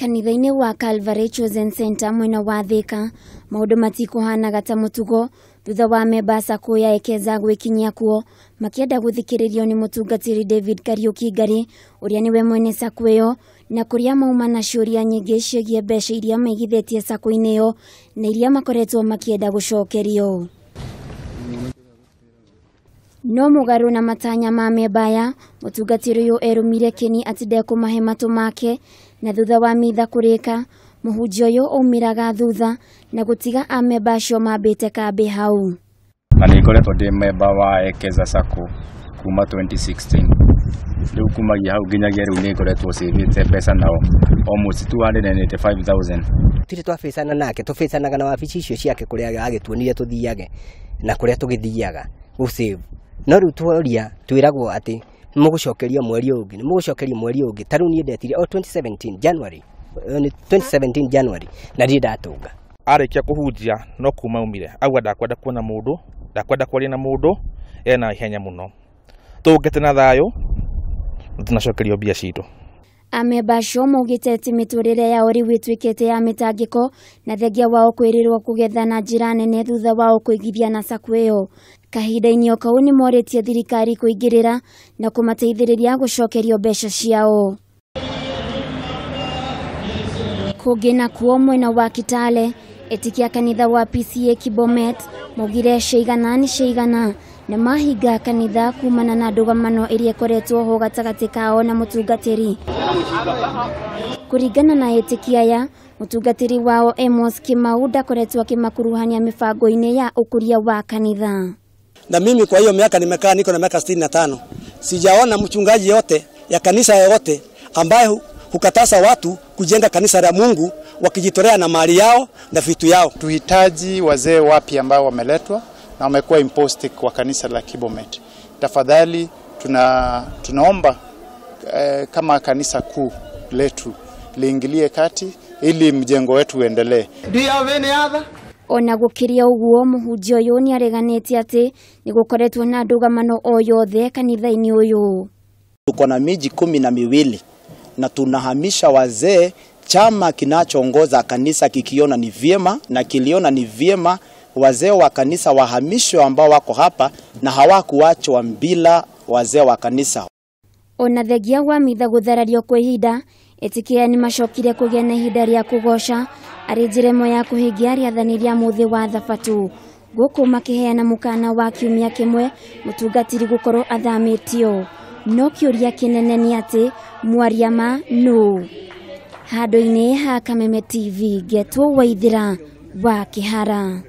Kanitha-inĩ wa Calvary Chosen Center mwena wa Thika, maũndũ matikũhanaga ta mũtugo thutha wa memba SACCO ya Ekeza gwĩkinyia kuo makĩenda gũthikĩrĩrio nĩ mũtungatĩri David Kariuki Ngari ũrĩa nĩwe mwene SACCO ĩyo, na kũrĩa mauma na ciũria nyingĩ ciĩgiĩ mbeca iria maigithĩtie SACCO-inĩ ĩyo na iria makoretwo makĩenda gũcokerio. No mũgarũ na matanya ma memba aya, mũtungatĩri ũyũ erũmire kĩni atĩ ndekũmahe matũ make, na thutha wa mitha kũrĩka, mũhunjia ũyũ aumĩraga thutha na gũtiga amemba acio mambĩte kambĩ hau. Na nĩ ngoretwo ndĩ memba wa Ekeza SACCO kuma 2016. Rĩu kumagia hau nginyagia rĩu nĩ ngoretwo cĩvĩte mbeca nao almost 285,000. Tũtirĩ twabĩcana nake, tũbĩcanaga na wabici icio ciake kũrĩa agĩtuonire tũthiage na kũrĩa tũgĩthiaga gũsave. No rĩu tworia twĩragwo atĩ mũgũcokerio mweri ũngĩ, nĩmũgũcokerio mweri ũngĩ. Ta rĩu niĩ ndetire o 2017 January, 2017 January na ndirĩ ndatũnga. Arĩkia kũhunjia no kuma aumire, auga ndakwenda kuona mũndũ, ndakwenda kwaria na mũndũ, ena ihenya mũno. Tũngĩte na thayũ, tũnacokerio mbia citũ. Amemba acio maugĩte atĩ mĩtũrĩre yao rĩu ĩtuĩkĩte ya mĩtangĩko na thengia wao kwĩrĩrwo kũgetha na njĩra nene thutha wao kũigithia na SACCO ĩyo. Kahinda-inĩ o kau nĩmorĩtie thirikari kũingĩrĩra na kũmateithĩrĩria gũcokerio mbeca ciao. Kũngĩ nakuo mwena wa Kitale, etikia kanitha wa PCA Kibomet maugire ciigana nĩ ciigana na mahinga kanitha kumana na ndũgamano ĩrĩa ĩkoretwo ho gatagatĩ kao na mũtungatĩri. Kũringana na etikia aya, mũtungatĩri wao Amos Kimau ndakoretwo akĩmakuruhania mĩbango-inĩ ya ũkũria wa kanitha. Na mimi kwa hiyo miaka nimekaa, niko na miaka 65. Sijaona mchungaji yote ya kanisa yote ambaye hukataza watu kujenga kanisa la Mungu wakijitolea na mali yao na vitu yao. Tuhitaji wazee wapya ambao wameletwa na wamekuwa imposed kwa kanisa la Kibomet. Tafadhali tunaomba kama kanisa kuu letu liingilie kati ili mjengo wetu uendelee. Do you have any other? Ona gũkĩria ũguo, mũhunjia ũyũ nĩareganĩte atĩ nĩgũkoretwo na ndũgamano o yothe kanitha-inĩ ũyũ. Tuko na miji 12 na tunahamisha wazee. Chama kinachoongoza kanisa kikiona ni vyema na kiliona ni vyema wazee wa kanisa wahamishwe ambao wako hapa na hawakuachwa bila wazee wa kanisa. Ona thengia wa mitha gũtharario kwa ihinda, etikia nĩmacokire kũgĩa na ihinda rĩa kũgoca arĩ njĩra ĩmwe ya kũhingia rĩathani rĩa mũthĩ wa thabatũ. Gũkũ makĩheana mũkana wa kiumia kĩmwe mũtungatĩri gũkorwo athamĩtio. No kĩũria kĩnene nĩ atĩ mwaria ma nũ? Handũ-inĩ ha Kameme TV, Getwo Waithĩra wa Kĩhara.